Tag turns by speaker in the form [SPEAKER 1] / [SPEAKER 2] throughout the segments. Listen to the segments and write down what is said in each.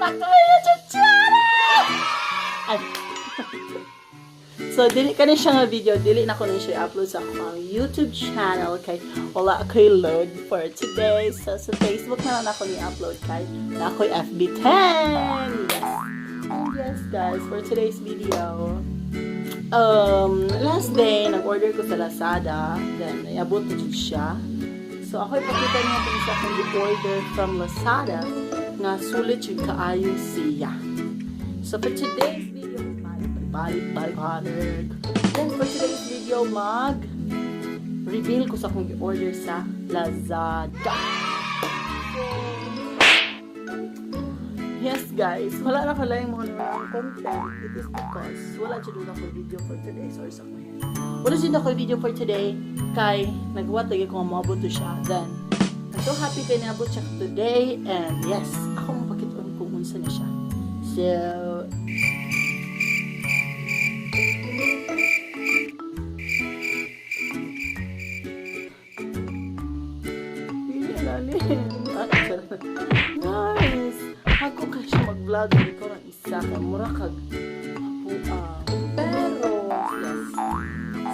[SPEAKER 1] Back to my YouTube channel! Ay. So, dili kani siya nga video, dili na ko ni siya i-upload sa akong YouTube channel kay wala ako'y load for today. So, sa Facebook na lang ako ni-upload kay na ako'y FB10. Yes. And yes, guys, for today's video, last day, nag-order ko sa Lazada. Then, naiabot na jud siya. So, ako ipakita niyo kung sa akong order from Lazada nga sulit jud kaayo siya. So, for today's video, balik, balik, balik, balik. Then, for today's video, mag reveal ko sa akong order sa Lazada. So, yes guys, wala na pala yung mga content. It is because wala jud ako video for today. Sorry sa akong hair. Wala jud ako video for today kay nagwat lagi ko nga moabot to siya. Then, I'm so happy kay niabot siya today and yes, ako mapakit-on kung unsa ni siya. So, guys, ako kay siya mag-vlog, hindi ko lang isa kay mura kag apo. Pero yes.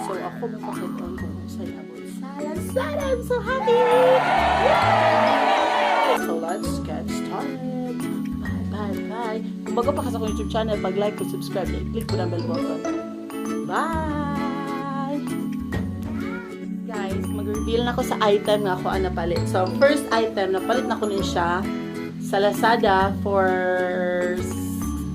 [SPEAKER 1] So ako mapakit-on kung unsa niabot sa Lazada. I'm so happy. Yay! So let's get started. Bye bye bye. Kung bago pa ka sa akong YouTube channel, pag-like ko, subscribe, click ko ng bell button. Bye! Guys, mag-reveal na ako sa item nga ako ang napalit. So, first item, napalit na ko nun siya sa Lazada for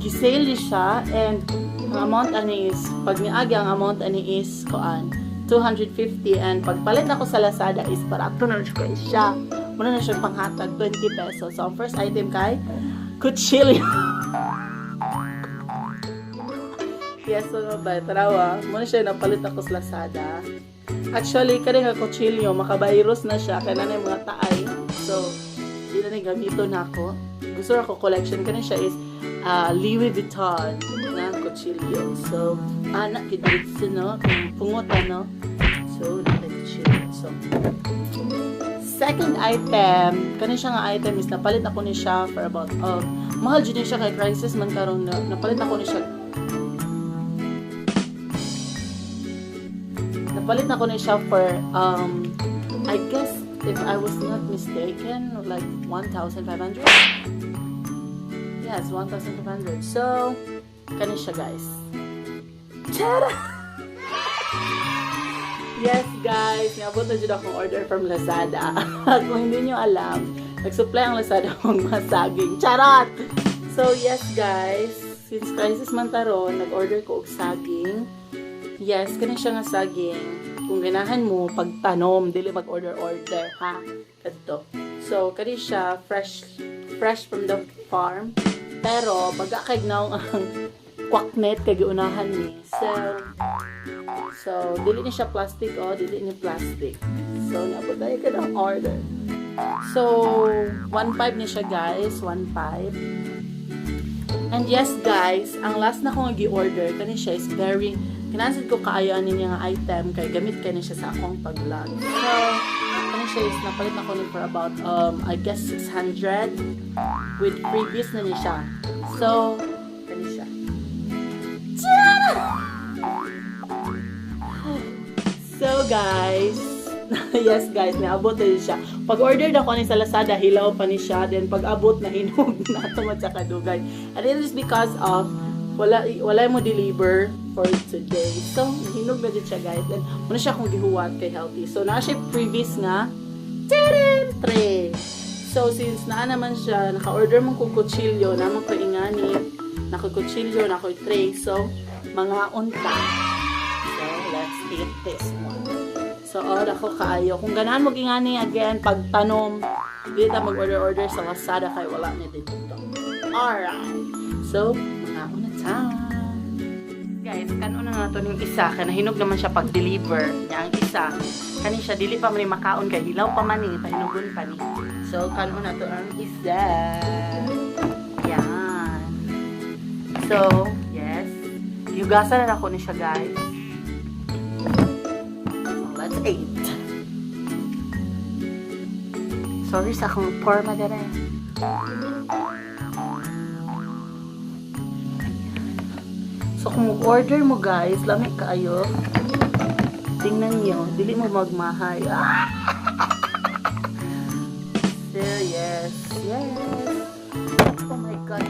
[SPEAKER 1] gisale ni siya and ang amount ani is, pag niagi ang amount ani is kuan 250 and pagpalit nako sa Lazada is barato na siya siya. Muna na siya panghatag 20 pesos. So, ang first item kay kutsilyo. Yes, so ba? Tarawa. Muna siya napalit ako sa Lazada. Actually, kani nga kutsilyo, makabayros na siya kay na mga taay. So, di na ni gamito na ako. Gusto ako collection kani siya is Louis Vuitton na kutsilyo. So, anak kidritso no, kung pungot ano. So, naka kutsilyo. So, second item, kani siya nga item is napalit ako ni siya for about mahal jud ni siya kay crisis man karon na napalit ako ni siya. Napalit na ko ni siya for, I guess, if I was not mistaken, like 1,500? Yes, 1,500. So, kani siya, guys. Tara! Yes, guys. Niabot na dyan akong order from Lazada. Kung hindi nyo alam, nag-supply ang Lazada ng mga saging. Charot! So, yes, guys. Since crisis man taron, nag-order ko og saging. Yes, kani siya nga saging. Kung ganahan mo, pagtanom, dili mag-order-order, ha? Kadto. So, kani siya, fresh fresh from the farm. Pero, baga kay gnaw ang kwaknet kay giunahan ni. So, dili ni siya plastic, oh, dili ni plastic. So, naabot tayo ka ng order. So, 1.5 ni siya, guys. 1.5. And yes, guys, ang last na kong gi-order, kani siya is very, kinansid ko kaayo ani niya nga item kay gamit kay ni siya sa akong pag-vlog. So, kani siya is napalit na ko ni for about I guess 600 with freebies na ni siya. So, kani siya. Tara! So, guys, yes guys, naabot na siya. Pag order na ko ni sa Lazada, hilaw pa ni siya. Then pag abot na hinog na tungod sa kadugay. And it is because of wala mo deliver for today. So, hinog na jud siya, guys. Then muna siya akong gihuwat kay healthy. So, naa siya previous nga teren tray. So, since naa naman siya, naka-order mong kong kutsilyo, naman ko ingani, naka-kutsilyo, naka tray. So, mga unta. So, let's eat this one. So, oh, ako kaayo. Kung ganahan mo gingani again, pagtanom, di ta mag-order-order sa Lazada kay wala ni dito. Alright. So, mga una ta. Guys, kanon na nato ning isa kay nahinog naman siya pag-deliver. Nya ang isa, kani siya dili pa man ni makaon kay hilaw pa man ni, pahinugon pa ni. So, kanon na to ang isa. Yan. So, yes. Yugasan na ako ni siya, guys. So, let's eat. Sorry sa akong forma dere. So kung mag-order mo guys, lami kaayo. Tingnan niyo, dili mo magmahay. Ah! So yes. Oh my God.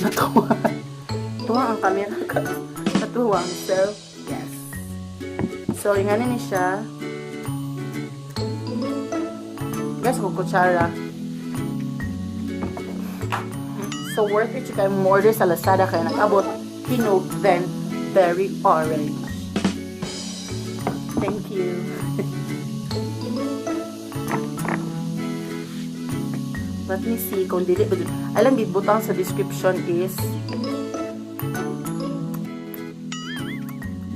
[SPEAKER 1] Natuwa. Tuwa ang camera guys. Natuwa. So, yes. So, ingani ni siya. Guys, kung kutsara. So, worth it siya kayo mo-order sa Lazada kaya nag-abot hinog, then very orange. Thank you. Let me see kung dili ba. Alam, gibutang sa description is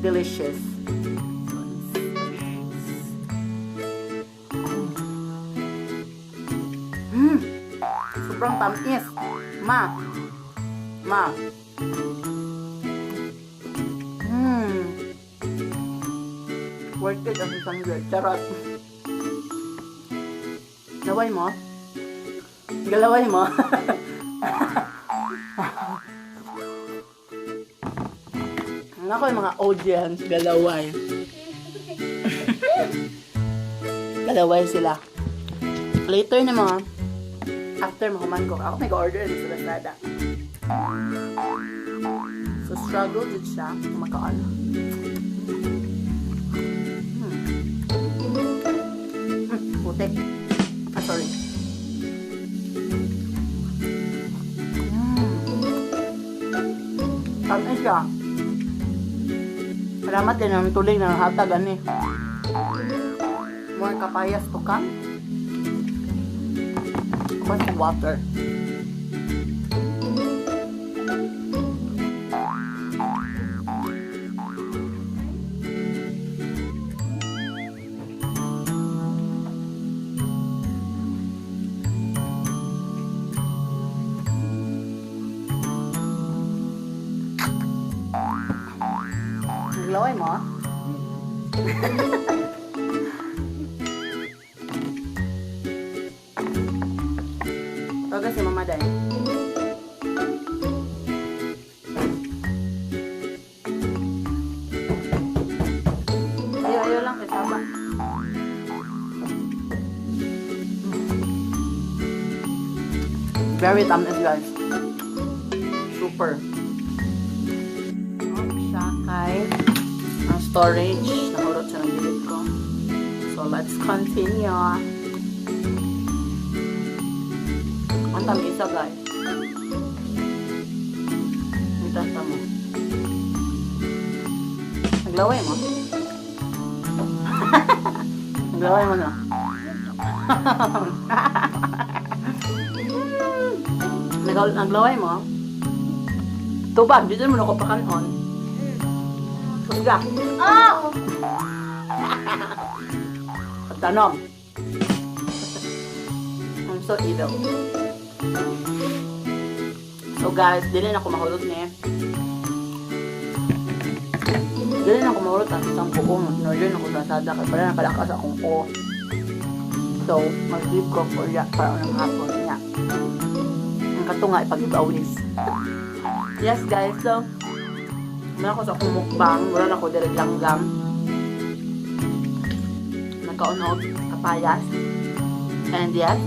[SPEAKER 1] delicious. Sobrang tamis. Ma. Ma. Worth it ang 600. Charot. Laway mo? Galaway mo? Nako yung mga audience, galaway. Galaway sila. Later na mga after mahuman ko, ako may order sa Lazada. So struggle did siya makaon. Putik. Ah, sorry. Tamis siya. Salamat din ang tuloy ng hatag ani. More kapayas to come. Kuha sa water. Naglaway mo? Tawagan si Mama Day. Ayaw, ayaw lang kasama. Very tamis guys. Super. Siya kay ang storage. Nahurot siya ng gilid ko. So let's continue. Ang tamis guys. Ito mo. Naglaway mo? Naglaway mo na. Naglaway mo? Tubag, dito mo na ko pakanon. Kusga.
[SPEAKER 2] Oh!
[SPEAKER 1] Pagtanom. I'm so evil. So guys, dili na ako mahulot ni. Dili na ako mahulot ang isang buong. In-order na ko sa Lazada kay para nakalakas akong o. So, mag-leave ko for ya para unang hapon niya. Ang katunga ipag-ibawis. Yes guys, so wala ko sa akong mukbang, wala na ko direct langgam. Nagkaunog, kapayas. And yes,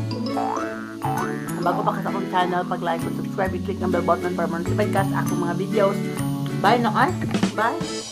[SPEAKER 1] bago pa ka sa akong channel, pag-like at subscribe, i-click ang bell button para ma-notify ka sa akong mga videos. Bye na ay! Bye!